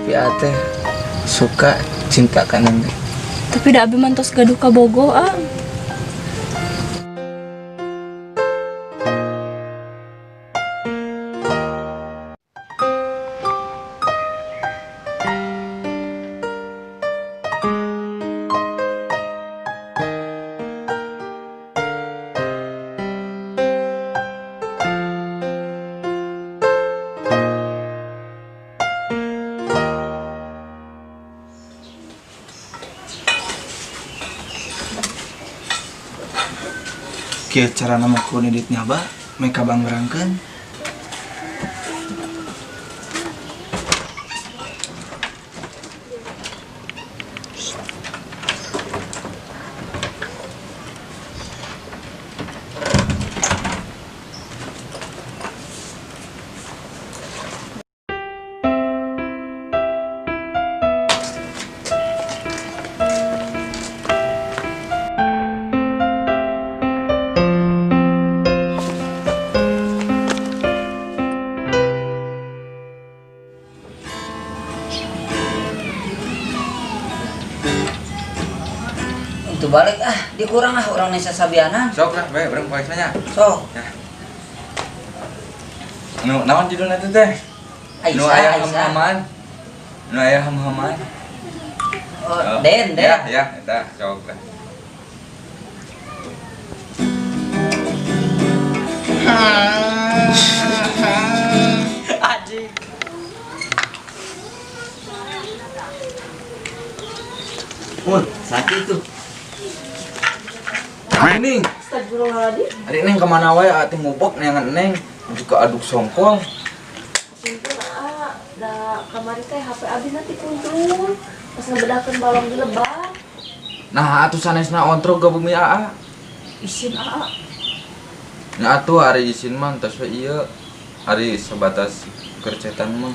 Tapi ate suka cinta ka Neng. Tapi da abi mantos gaduh kabogoh, ah. Kieu cara nama ku niditnya abah, mereka bangberangkeun. Itu balik ah, dikurang ah orang Nesa Sabiana. Sok lah, bae bareng poe nya. Sok. Ya. Nu naon judulna teh teh? Nu Aisyah, aya Aisyah. ham-haman. Nu aya ham-haman. Oh, Den, Den. Ya, ya, eta sok lah. Anjing. Pun, sakit tuh. Neng, Astagfirullahaladzim. ari Neng kemana wae atuh ngupok neangan Neng juga aduk songkol. Simpul, ah, da kamari teh HP abi nanti kuntrul. Pas ngebedakeun balong di lebak. Nah, atuh sanesna ontrog ka bumi aa. Isin aa. Nah, atuh ari isin mah entos we ieu. Ari sebatas kercetan mah.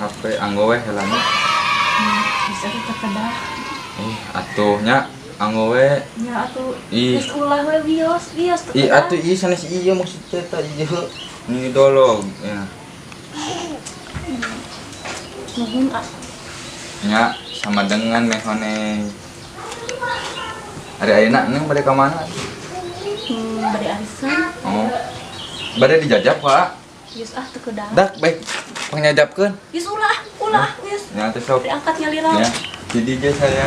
HP anggo we heulana. Bisa kita kedah. Atuh nya anggo we. Nya atuh. Ih. Geus ulah we wios, wios teu Ih, kedah. atuh ieu sanes ieu maksud teh tah ieu. Ini dolog ya. Nuhun ah. Nya sama dengan mehone. Ari ayeuna Neng bade ka mana? Bade arisan. Oh. Bade dijajab, Pak. Geus ah teu kedah. Dak baik pangjajabkeun. Geus ulah, ulah geus. Nya teh sok. Diangkat nyalira. Ya, jadi je saya.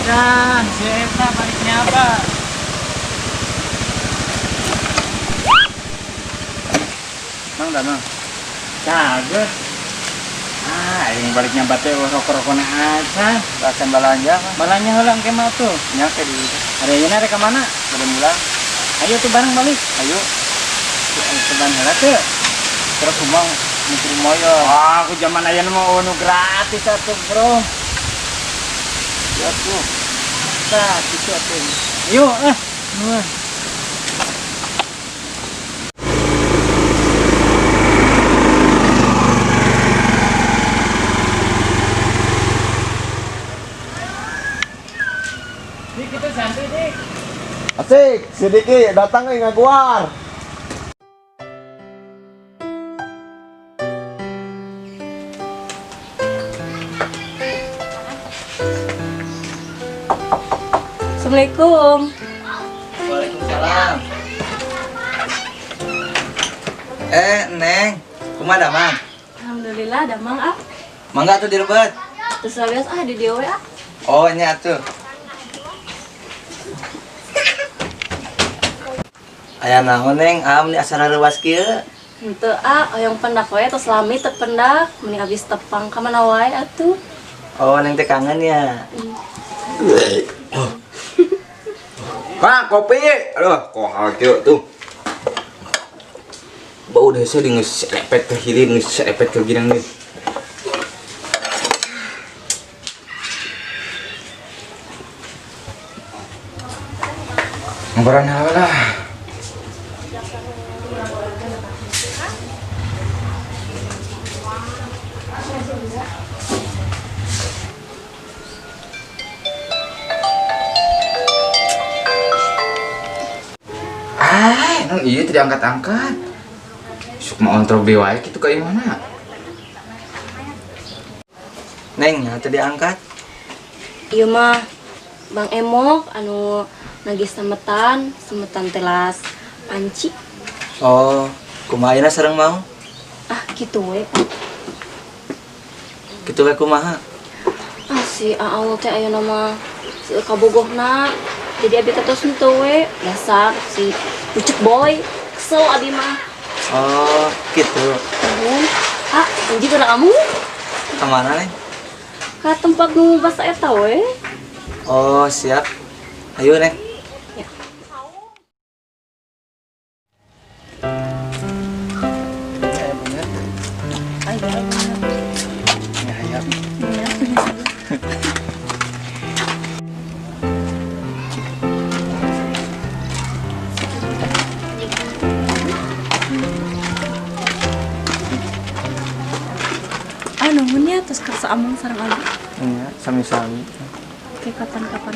Nah, si Eta baliknya apa? Mang damang. Cager. Ah, aing balik nyambat teh rokok-rokona aja. Bahasan balanja mah. Balanya heula engke mah tuh. Nya ke di Ari ayeuna rek ka mana? Bade mulang. Ayo tuh bareng balik. Ayo. Coban heula teu. Terus kumaha mikir moyo. Wah, aku zaman ayeuna mah nu gratis atuh, Bro. Ya tuh. Tah, kitu atuh. Ayo, ah. Nuhun. Dik, kita santai, Dik. Asik, si Diki datang nih ngaguar. Assalamualaikum. Waalaikumsalam. Neng, kumaha damang? Alhamdulillah damang ah. Mangga atuh direbet. Terus biasa ah di dieu we ah. Oh, nya atuh. Aya naon Neng, am di asara reuwas kieu. Henteu ah, hoyong pendak we tos lami teu pendak, mending abis tepang ka mana wae atuh. Oh, Neng teh kangen ya. Pak, kopi. Aduh, kohal kieu tuh. Bau desa di ngeserepet ke hilir, ngeserepet ke girang nih. Ngobaran lah. Ah, non iya tidak angkat-angkat. Sukma ontro be wae kitu ka imahna. Neng, nya teu diangkat. Ieu mah Bang Emok anu nagih semetan, semetan telas panci. Oh, kumaha ayeuna sareng mau? Ah, kitu we. Kitu we kumaha? Ah, si Aul teh ayeuna mah seueur kabogohna. Jadi abi teh tos henteu we, dasar si Ucek boy, kesel abi mah. Oh, gitu. Nuhun. Ah, anjing kana kamu? Ka mana, Neng? Ka tempat nu basa eta we. Oh, siap. Ayo, Neng. Ya. Ayo, Ya. Ah, nuhun ya, terus kersa amung sareng abi. Iya, sami-sami. Oke, kapan-kapan.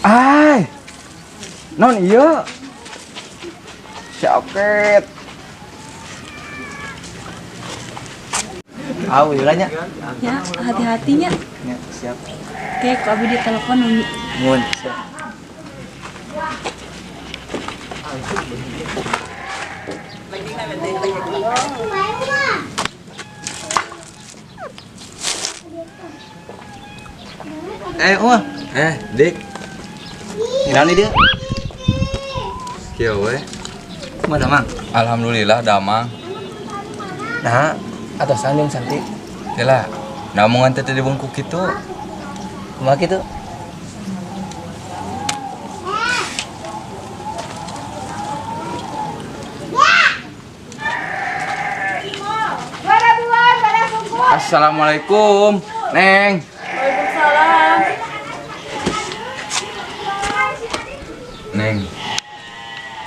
Ay. Non iya. Syaket. Aw, ieu nya. Ya, hati-hatinya. Ya, siap. Oke, ku abi ditelepon Umi. Mun, siap. Wah. Dik. Niraon dia? Kieu we. Kumaha damang? Alhamdulillah damang. Nah, atosan jeung Santi. Teh lah, namungan teh teu dibungkuk kitu. Kumaha kitu? Assalamualaikum, Neng. Waalaikumsalam. Neng,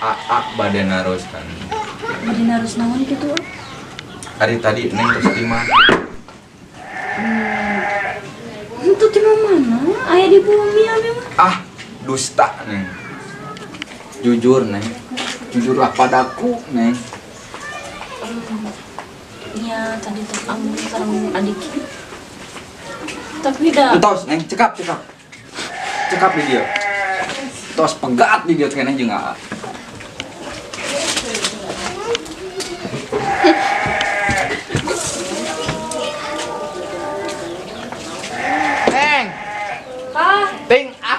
AA bade naros kan. Bade naros naon kitu? Hari tadi Neng terus di mana? Itu di mana? Aya di bumi abi mah. Ah, dusta Neng. Jujur Neng, jujurlah padaku Neng. Iya, tadi tuh kamu sareng adik. Tapi dah. Entos Neng, cekap, cekap. Cekap di dia. Tos pegat di dia keneh jeung AA. Neng. Ah. Ting ah.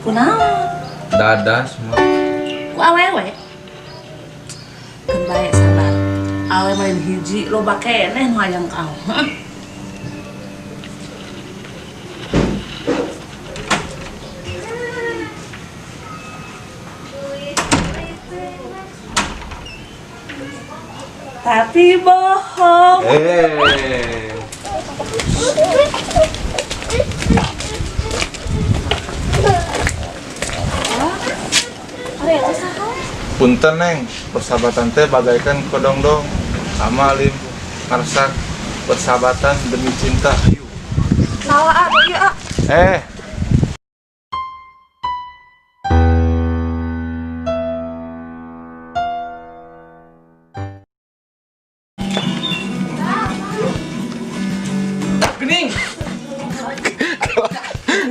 Kunaon? Dadah semua. Ku awewe. Keun bae sabar. Awewe lain hiji loba keneh nu hayang ka awewe. Heeh. Tapi bohong. Punten Neng, persahabatan teh bagaikan kodongdong, amalim, ngarsak, persahabatan demi cinta. Salah ah, iya ah.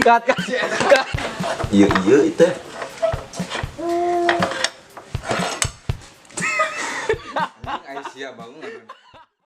Kat kat. Kat. Iya iya itu. Aisyah bangun.